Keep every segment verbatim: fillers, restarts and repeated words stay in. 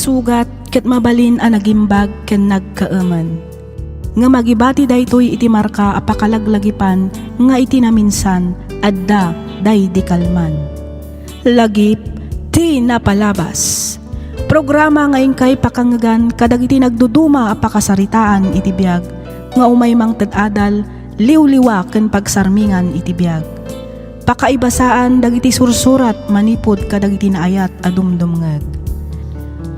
Sugat ket mabalin a nagimbag ken nagkaemen. Ngem agibati daytoy iti marka a pakalaglagipan nga iti naminsan, adda daydi kalman. Lagip ti napalabas. Programa nga inkay pakangngegan kadagiti nagduduma a pakasaritaan iti biag nga umay mangted adal, liwliwa ken pagsarmingan iti biag. Pakaibasaan dagiti sursurat manipud kadagiti naayat a dumdumngeg.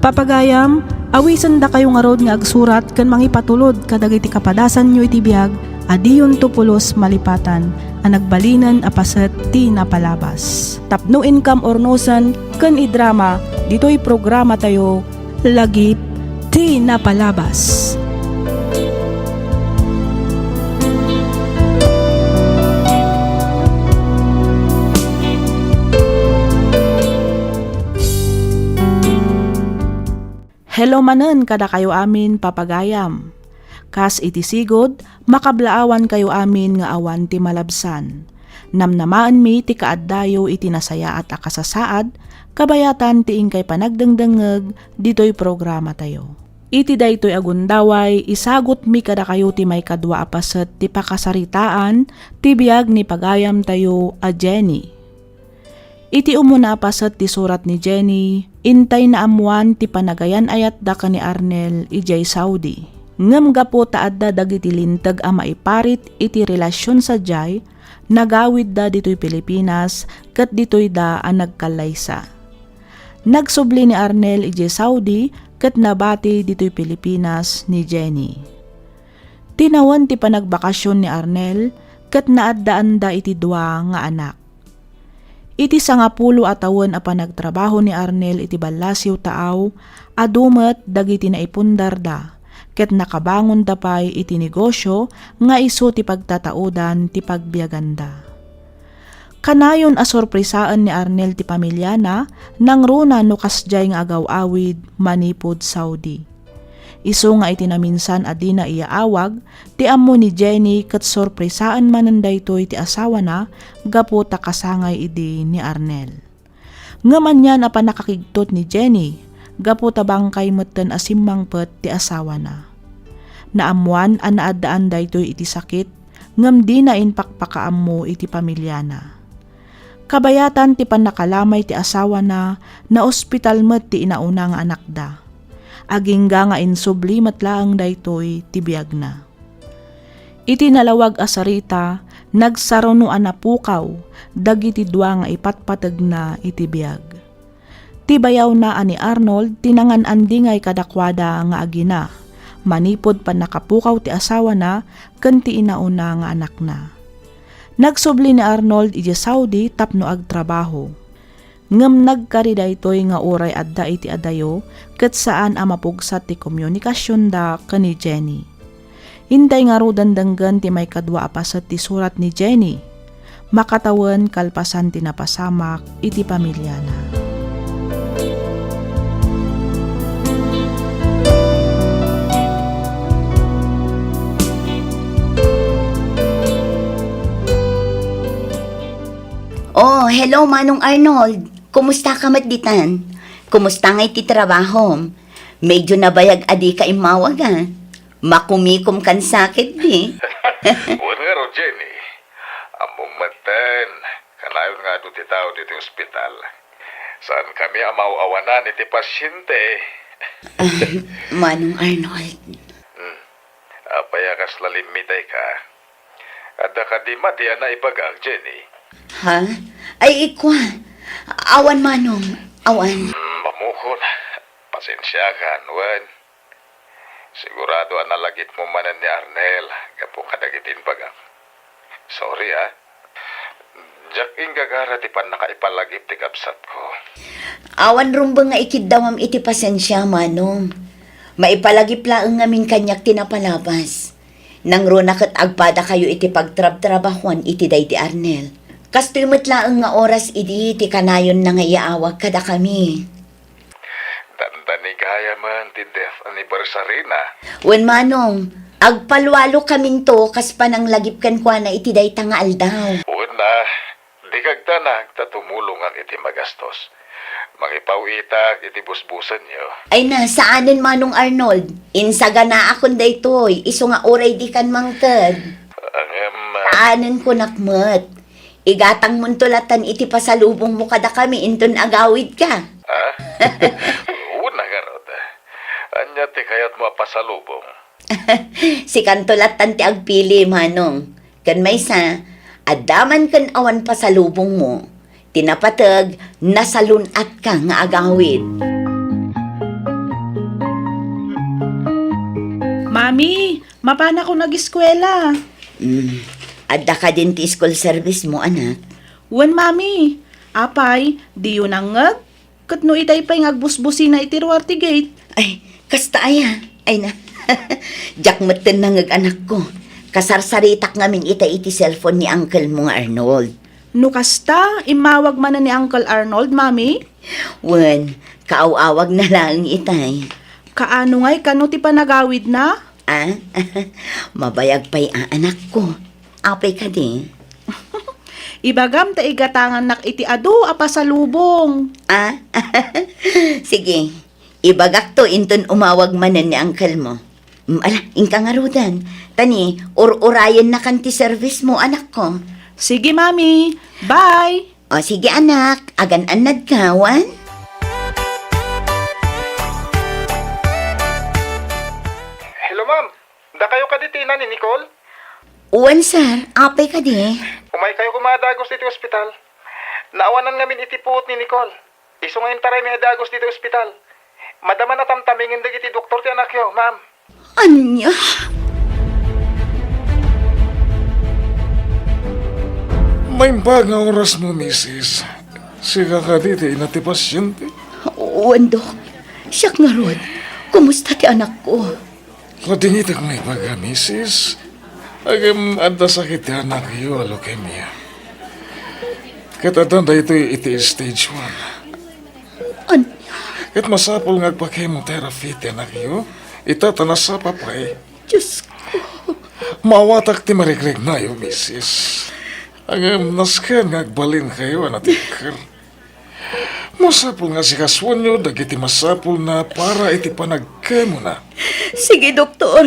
Papagayam, awisendakayo ngarud nga agsurat ken mangipatulod kadagiti kapadasanyo iti biag a diyonto pulos malipatan a nagbalinen a paset ti napalabas. Tapno inkam urnosen ken idrama ditoy programatayo, Lagip ti Napalabas. Hello manen kadakayo amin, papagayam. Kas iti sigud, makablaawankayo amin nga awan ti malabsan. Namnamaenmi ti kaaddayo iti nasayaat a kasasaad, kabayatan ti inkay panagdengdengngeg ditoy programatayo. Iti daytoy a gundaway, isagutmi kadakayo ti maikadua a paset ti pakasaritaan ti biag ni pagayamtayo a Jenny. Iti umuna a paset ti surat ni Jenny, intay naammoan ti panagayan-ayatda ken ni Arnel idiay Saudi. Ngem gapu ta adda dagiti linteg a maiparit iti relasion sadiay, nagawidda ditoy Pilipinas ket ditoyda a nagkallaysa. Nagsubli ni Arnel idiay Saudi ket nabati ditoy Pilipinas ni Jenny. Tinawen ti panagbakasion ni Arnel ket naaddaanda iti dua nga anak. Iti sangapulo a tawen a panagtrabaho ni Arnel iti ballasiw taaw, adu met dagiti naipundarda, ket nakabangonda pay iti negosio nga isu ti pagtataudan ti pagbiaganda. Kanayon a sorpresaen ni Arnel ti pamiliana, nangruna no kasdiay nga agaw-awid manipud Saudi. Isu nga iti naminsan a dina iyaawag, ti ammo ni Jenny ket sorpresaen manen daytoy ti asawana gapu ta kasangay idi ni Arnel. Ngem anian a pannakakigtot ni Jenny, gapu ta bangkay metten a simmangpet ti asawana. Naammoan a naaddaan daytoy iti sakit, ngem dina impakpakaammo iti pamiliana. Kabayatan ti pannakalamay ti asawana, naospital met ti inauna nga anakda. Agingga nga insubli met laeng daytoy ti biagna. Iti nalawag a sarita, nagsaruno a napukaw dagiti dua nga ipatpategna iti biag. Ti bayawna a ni Arnold ti nangan-andingay kadakuada nga agina, manipud pannakapukaw ti asawana ken ti inauna nga anakna. Nagsubli ni Arnold idiay Saudi tapno agtrabaho. Ngem nagkari daytoy nga uray adda iti adayo ket saan a mapugsat ti komunikasionda ken ni Jenny. Intay ngaruden denggen ti maikadua a paset ti surat ni Jenny. Makatawen kalpasan ti napasamak iti pamiliana. Oh, hello, Manong Arnold. Kumusta ka met ditan? Kumusta ngay ti trabahom? Medyo nabayag a di ka immawag, a. Makumikom kan sakit, di? Wen ngarud, Jenny. Ammom metten, kanayon nga adu ti tao ditoy ospital. Saan kami a maaw-awanan iti pasyente. Ah, Manong Arnold. Hmm. Apay a kasla limmitay ka? Adda kadi madi a naibagak, Jenny? Ha? Ay, ikua. Awan, Manong. Awan. Hmm, mamukon. Pasensiakan, wen. Sigurado a nalagipmo manen ni Arnel gapu kadagiti imbagak. Sorry, a. Diak inggagara ti pannakaipalagip ti kabsatko. Awan rumbeng nga ikiddawam iti pasensia, Manong. Maipalagip laeng ngamin kaniak ti napalabas. Nangruna ket agpadakayo iti pagtrabtrabahuan iti daydi Arnel. Kastoy met laeng nga oras idi ti kanayonna nga iyaawag kadakami. Dandani gayamen ti death anniversary-na. Wen, Manong, agpalualokaminto kas pananglagip kenkuana iti dayta nga aldaw. Wen a, di kagdanag ta tumulongak iti magastos. Mangipaw-itak iti busbusenyo. Ay na, saanen, Manong Arnold. Insaganaakon daytoy, isu nga uray dikan mangted. Ngem, ah, saanen kunak met. Igatangmonto latan iti pasalubongmo kadakami inton agawidka. Ah? Una ngarud. Ania ti kayatmo a pasalubong? Sikanto latan ti agpili, Manong. Ken maysa, adda man ken awan pasalubongmo, ti napateg, nasalun-atka nga agawid. Mami, mapanakon ageskuela. Mm, adda kadin ti school service mo, anak? Wen, Mami. Apay, diyo nangngeg? Ket no itay pay nga agbusbusina iti ruar ti gate? Ay, kasta aya. Ay na. Diak metten nangngeg, anakko. Kasarsaritak ngamin itay iti cellphone ni uncle mo nga Arnold. No kasta, immawag manen ni Uncle Arnold, Mami? Wen, kaaw-awagna laeng itay. Kaano ngay kano ti panagawidna? Ah? Mabayag pay a, anakko. Apay kadi? Ibagam ta igatangannak iti adu a pasalubong. Ah? Sige. Ibagakto inton umawag manen ni uncle mo. Mm, ala, inka ngaruden. Ta ni, ur-urayennakan ti service mo, anakko. Sige, Mami. Bye. O, sige, anak. Agan-annadka, wen? Hello, ma'am. Dakayo kadi ti ina ni Nicole? Wen, sir. Apay kadi? Umaykayo koma a dagus iti ospital. Naawanan ngamin iti puot ni Nicole. Isu nga intaraymi a dagus ditoy ospital. Madama a tamtamingen dagiti doktor ti anakyo, ma'am. Ania? Maimbag nga orasmo, misis. Sika kadi ti ina ti pasiente? Wen, Dok. Siak ngarud. Kumusta ti anakko? Ladingitek nga ibaga, misis. Ngem adda sakit ti anakyo a leukemia. Ket adda daytoy iti stage one. Ania? Ket masapul nga agpa-chemotherapy ti anakyo. Ita ta nasapa pay. Diyos ko. Maawatak ti mariknanayo, misis. Ngem nasken nga agbalinkayo a natikkel. Masapul nga asikasuenyo dagiti masapulna para iti panagkemona. Sige, doktor.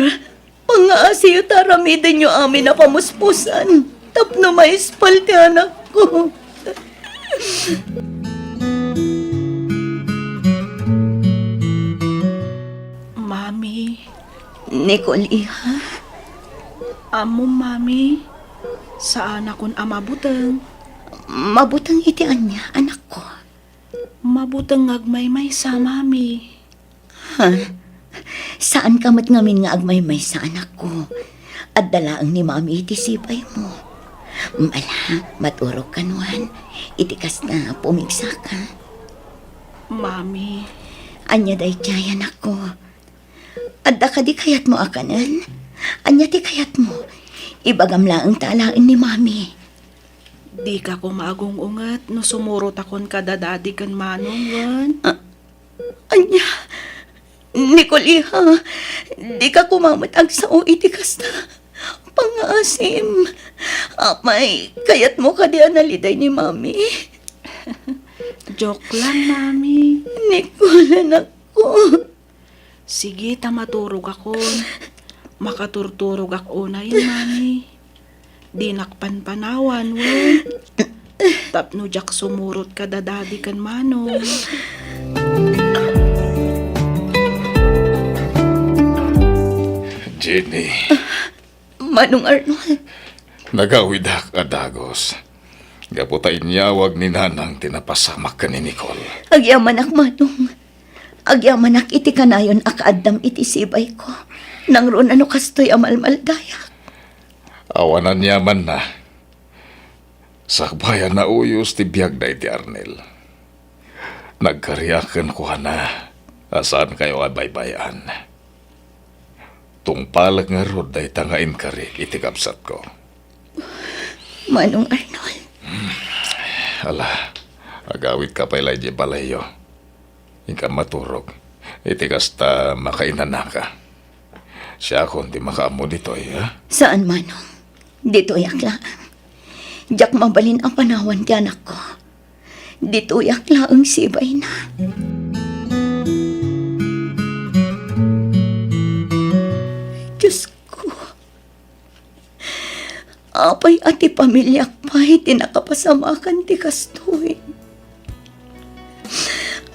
Pangngaasiyo ta aramidenyo amin a pamuspusan tapno maispal ti anakko. Mami. Nicole, iha? Ammom, Mami, saanakon a mabuteng. Mabuteng iti ania, anakko? Mabuteng nga agmaymaysa, Mami. Ha? Saanka met ngamin nga agmaymaysa, anakko. Adda laeng ni Mami iti sibaymo. Mm, ala, maturogkan wen. Iti kasta, pumigsaka. Mami. Ania daydiay, anakko? Adda kadi kayatmo a kanen? Ania ti kayatmo? Ibagam laeng ta alaen ni Mami. Dika koma agung-unget no sumurotakon kada Dadi ken Manong, wen? Ah, ania? Nicole, iha, dika koma met agsao iti kasta. Pangngaasim. Apay, kayatmo kadi a naliday ni Mami? Joke lang, Mami. Nicole, anakko. Sige ta maturogakon. Makaturturogak unay, Mami. Dinak panpanawan, wen. Tapno diak sumurot kada Dadi ken Manong. Jenny. Manong Arnold. Nagawidak a dagus. Gapu ta inyawag ni Nanang ti napasamak ken ni Nicole. Agyamanak, Manong. Agyamanak iti kanayon a kaaddam iti sibayko. Nangruna no kastoy a malmaldayak. Awan aniamanna. Sakbay a nauyos ti biagda iti Arnel. Nagkariak kenkuana a saankayo a baybay-an. Tungpalek ngarud dayta nga inkarik iti kabsatko. Manong Arnold. Ala, agawidka pay la idiay balayyo. Inka maturog. Iti kasta, makainanaka. Siakon ti makaammo ditoy, ha? Saan, Manong. Ditoyak laeng. Diak mabalin a panawan ti anakko. Ditoyak laeng sibayna. Diosko, apay a ti pamiliak pay ti nakapasamakan ti kastoy?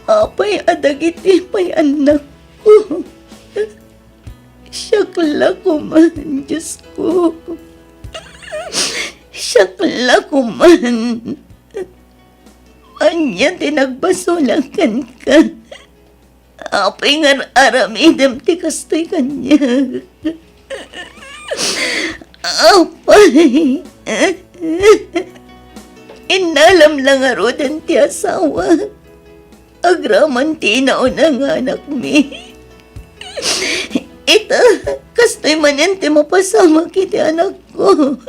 Apay a dagiti pay annakko? Siak la koman, Diosko. Siak la koman. Ania ti nagbasolak kenka? Apay nga ar-aramidem ti kastoy kaniak? Apay, innalam la ngaruden ti asawa agraman ti inauna nga anakmi. Ita, kastoy manen ti mapasamak iti anakko.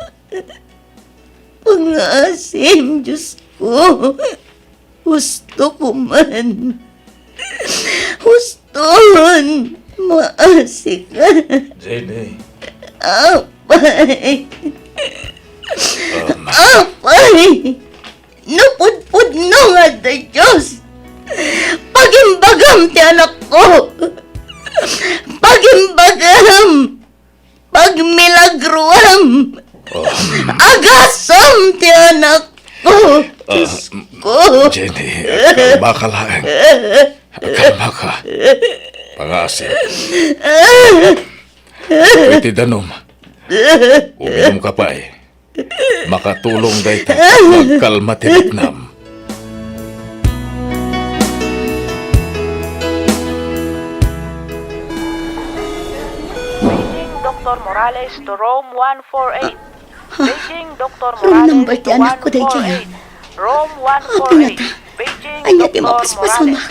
Pangngaasim, Diosko. Husto koman. Huston, maasika. Jenny. Apay. Um. Apay. No pudpudno nga adda Dios, pagimbagam ti anakko. Pagimbagam. Pagmilagroam. Um. Agasam ti anakko. Ah, Diosko. Jenny, kalmaka laeng. Kalmaka. Pangngaasim. Iti danum. Uminumka pay. Makatulong dayta. Magkalma ti riknam. Paging Doktor Morales to room one four eight. Paging Doktor Morales to one four eight. Room one four eight. Paging Doktor Morales.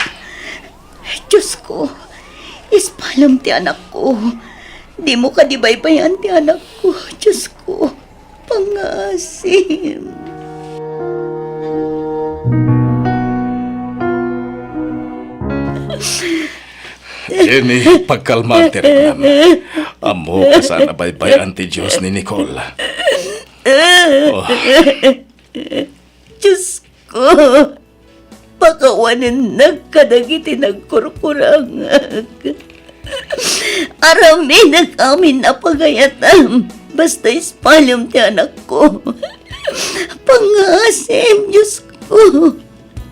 Diosko, ispalem ti anakko. Dimo kadi baybay-an ti anakko, Diosko. Pangngaasim. Jenny, pagkalma ti riknam. Ammok a saan a baybay-an ti Dios ni Nicole. Oh. Diosko, pakawanennak kadagiti nagkurkurangak. Aramidek amin a pagayatam, basta ispalem ti anakko. Pangngaasim, Diosko.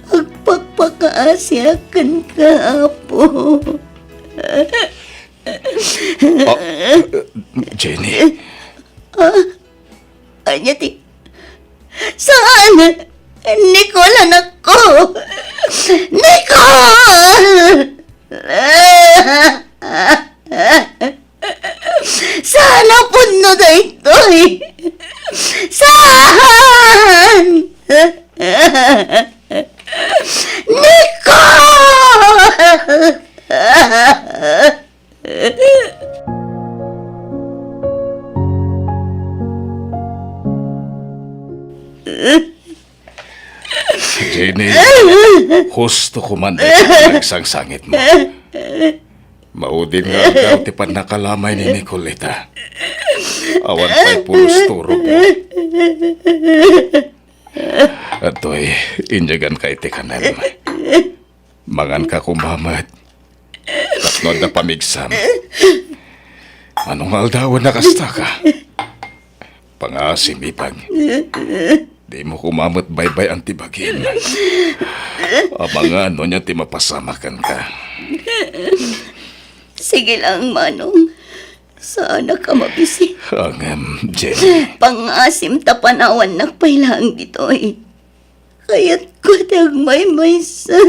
Agpakpakaasiak kenka, Apo. Ah, Jenny. Ah? Ania ti, saan! Nicole, anakko! Nicole! Saan a pudno daytoy? Saan! Nicole! Jenny, husto koman dayta nga agsangsangitmo. Maudin nga aldaw ti pannakalamay ni Nicole ita. Awan pay pulos ti uropo. Adtoy, inyaganka iti kanem. Manganka koma met. Tapno adda pamigsam. Mano nga aldawen a kastaka? Pangngaasim, ipag. Dimo koma met baybay-an ti bagim. Amangan no ania ti mapasamak kenka. Sige lang, Manong. Saanak a mabisi. Ngem, Jenny. Pangngaasim ta panawannak pay laeng ditoy. Kayatko ti agmaymaysa.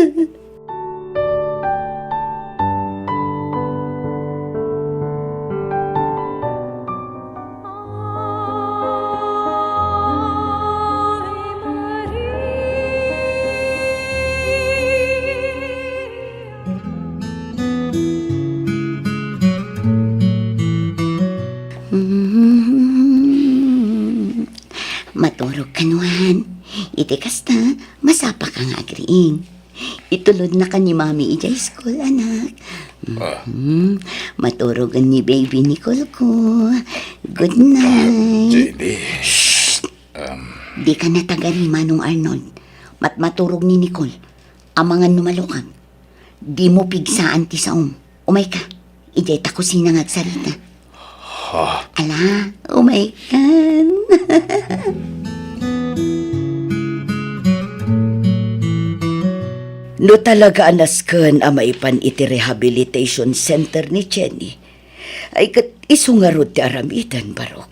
Maturog ka nuan. Iti kasta, masapaka nga agriing. Itulodnaka ni Mami idiay school, anak. Ah. Mhm. Maturogen ni baby Nicole ko. Good night. Ah, Jenny. Shh! Um. Dika natagari, Manong Arnold. Matmaturog ni Nicole. Amangan no malukag. Dimo pigsaan ti saom. Umayka. Idiay ta kusina nga agsarita. Ha? Ala, umaykan. No talaga a nasken a maipan iti rehabilitation center ni Jenny, ay ket isu ngarud ti aramiden, Barok.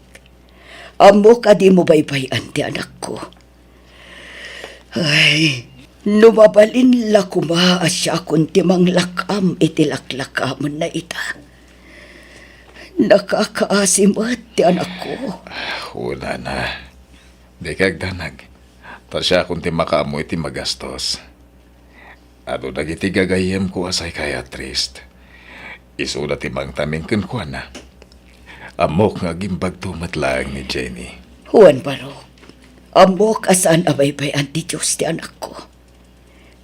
Ammok a dimo baybay-an ti anakko. Ay, no mabalin la koma a siakon ti manglak-am iti laklakamenna ita. Nakakaasi met ti anakko. Wen, nana. Dika agdanag. Ta siakon ti makaammo iti magastos. Adu dagiti gagayyemko a psychiatrist. Isuda ti mangtaming kenkuana. Ammok nga agimbagto met laeng ni Jenny. Wen, Barok. Ammok a saan a baybay-an ti Dios ti anakko.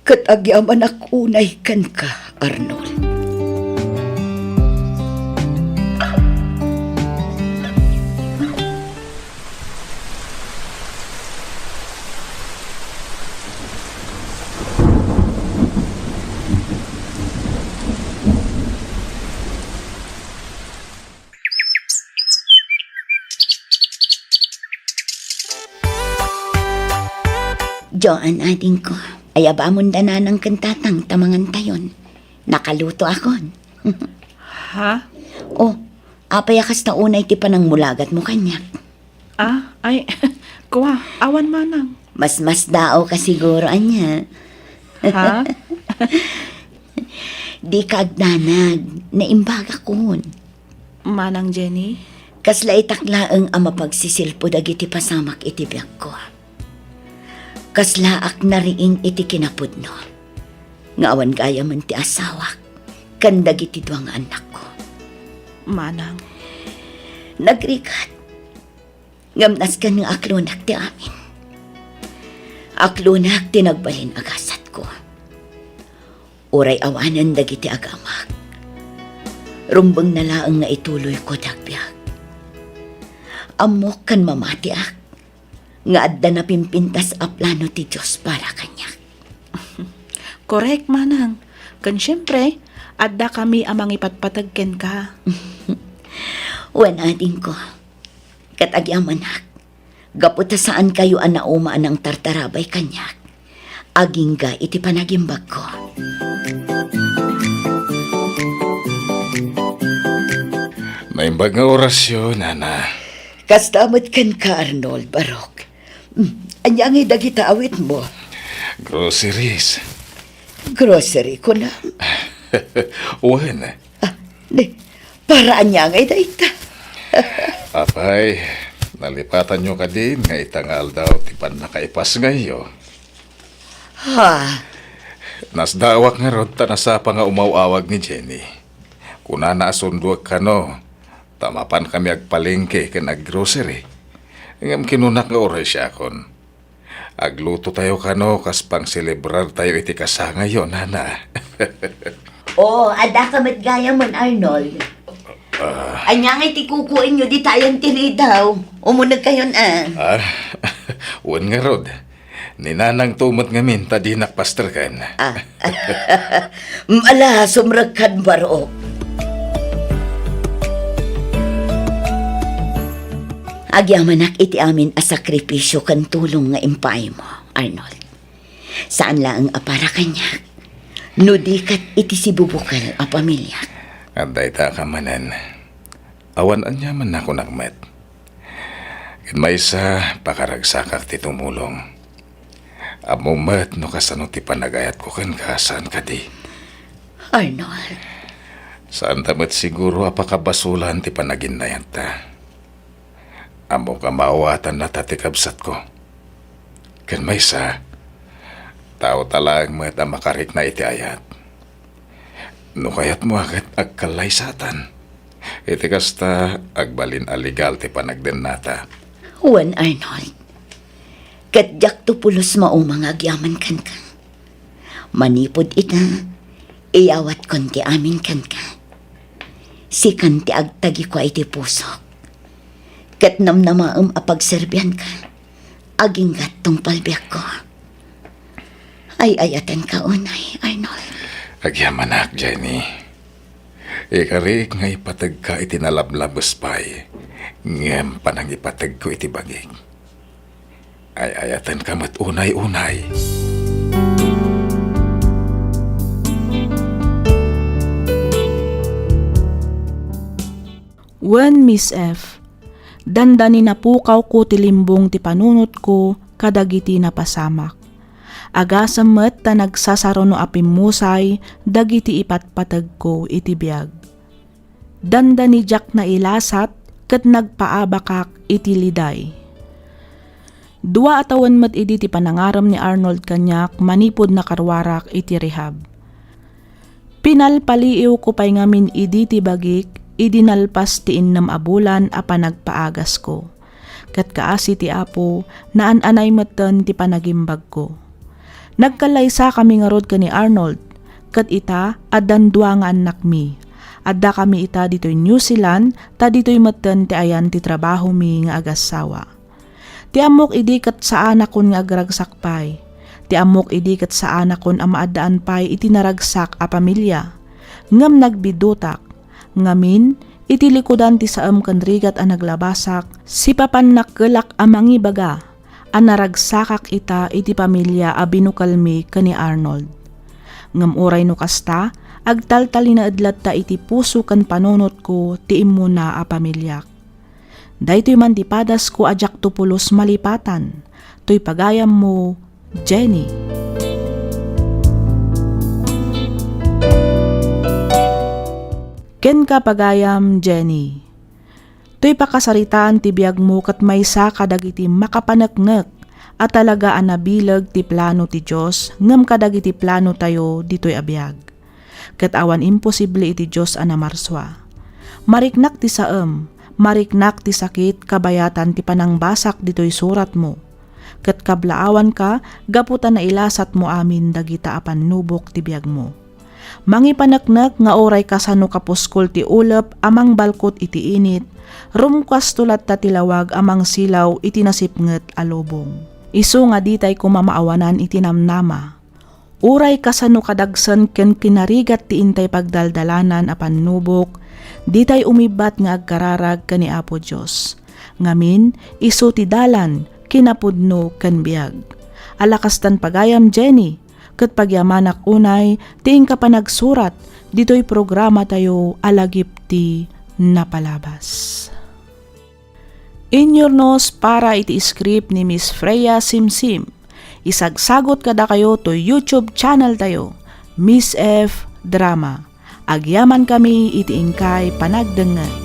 Ket agyamanak unay kenka, Arnold. Joan, adingko, ayabamon da nanang ken tatang ta mangantayon. Nakalutoakon. Ha? Oh, apay a kasta unay ti panangmulagatmo kaniak? Ah, ay, kua, awan manang. Mas masdaawka siguro ania. Ha? Dika agdanag, naimbagakon. Manang Jenny? Kasla itak laeng a mapagsisilpo dagiti pasamak iti biagko. Kaslaak nariing iti kinapudno nga awan gayamen ti asawak ken dagiti dua nga annakko. Manang. Nagrigat. Ngem nasken nga aklonak ti amin. Aklonak ti nagbalin a gasatko. Uray awanen dagiti agamak, rumbengna laeng nga ituloyko ti agbiag. Ammok ken mamatiak nga adda napimpintas a plano ti Dios para kaniak. Korek, manang. Ken siempre, addakami a mangipatpateg kenka. Wen, adingko. Ket agyamanak, gapu ta saankayo a nauma a nangtartarabay kaniak, agingga iti panagimbagko. Naimbag nga orasyo, nana. Kasta met kenka, Arnold, Barok. Mm, ania ngay dagita awitmo? Groceries. Grocery, kunam? Wen. Ah, ni, para ania ngay dayta? Apay, nalipatanyo kadin nga ita nga aldaw ti pannakaipasngayyo? Ha? Nasdaawak ngarud ta nasapa nga umaw-awag ni Jenny. Kunana a sundoek kano, ta mapankami agpalengke ken aggrocery. Ngem kinunak nga uray siakon. Aglutotayo kano kas pangselebrartayo iti kasangayyo, nana. Oo, addaka met gayamen, Arnold. Ah. Ania ngay ti kukuenyo dita ayan ti ridaw? Umunegkayon, a. Ah, wen ngarud. Ni nanangto met ngamin ta dinak pastreken. Ah. Ala, sumrekkan, Barok. Agyamanak iti amin a sakripisio ken tulong nga impaaymo, Arnold. Saan laeng a para kaniak, no di ket iti sibubukel a pamiliak. Adda ita a manen. Awan aniaman a kunak met. Ket maysa, pakaragsakak ti tumulong. Ammom met no kasano ti panagayatko kenka, saan kadi? Arnold. Saanta met siguro a pakabasolan ti panaginnayatta. Ammok a maawatannata ti kabsatko. Ken maysa, tao ta laeng met a makarikna iti ayat. No kayatmo a ket agkallaysatan. Iti kasta, agbalin a legal ti panagdennata. Wen, Arnold. Ket diakto pulos mauma nga agyaman kenka. Manipud ita, iyawatkon ti amin kenka. Sikan ti agtagikua iti pusok. Ket namnamaem a pagserbianka, aginggat tungpal biagko. Ay-ayatenka unay, Arnold. Agyamanak, Jenny. Ikarik nga ipategka iti nalablabes pay, ngem panangipategko iti bagik. Ay-ayatenka met unay-unay. Wen, Miss F, dandani napukawko ti limbong ti panunotko kadagiti napasamak. Agasem met ta nagsasaruno a pimmusay dagiti ipatpategko iti biag. Dandani diak nailasat ket nagpaabakak iti liday. Dua a tawen met idi ti panangarem ni Arnold kaniak manipud nakaruarak iti rehab. Pinalpaliiwko pay ngamin idi ti bagik idi nalpas ti innem a bulan a panagpaagasko. Ket kaasi ti Apo, naan-anay metten ti panagimbagko. Nagkallaysakami ngarud ken ni Arnold, ket ita, addan dua nga annakmi. Addakami ita ditoy New Zealand, ta ditoy metten ti ayan ti trabahomi nga agassawa. Ti ammok idi ket saanakon nga agragsak pay. Ti ammok idi ket saanakon a maaddaan pay iti naragsak a pamilia. Ngem nagbidutak. Ngamin, iti likudan ti saem ken rigat a naglabasak, sipapannakkelak a mangibaga a naragsakak ita iti pamilia a binukelmi ken ni Arnold. Ngem uray no kasta, agtaltalinaed latta iti puso ken panunotko ti immuna a pamiliak. Daytoy man ti padasko a diakto pulos malipatan. Toy pagayammo, Jenny. Kenka, pagayam Jenny. Toy pakasaritaan ti biagmo ket maysa kadagiti makapaneknek a talaga a nabileg ti plano ti Dios ngem kadagiti planotayo ditoy a biag. Ket awan imposible iti Dios a namarsua. Mariknak ti saem, mariknak ti sakit kabayatan ti panangbasak ditoy suratmo. Ket kablaawanka gapu ta nailasatmo amin dagita a pannubok ti biagmo. Mangipaneknek nga uray kasano kapuskol ti ulep a mangbalkot iti init, rumkasto latta ti lawag a mangsilaw iti nasipnget a lubong. Isu nga ditay koma maawanan iti namnama. Uray kasano kadagsen ken kinarigat ti intay pagdaldalanan a pannubok, ditay umibbat nga agkararag ken ni Apo Dios. Ngamin, isu ti dalan, kinapudno, ken biag. Ala kastan pagayam Jenny, ket pagyamanak unay ti inka panagsurat ditoy programatayo a Lagip ti Napalabas. Inyurnos para iti script ni Miss Freya Simsim. Isagsagot kadakayo to YouTube channel tayo, Miss F Drama. Agyamankami iti inkay panagdengngeg.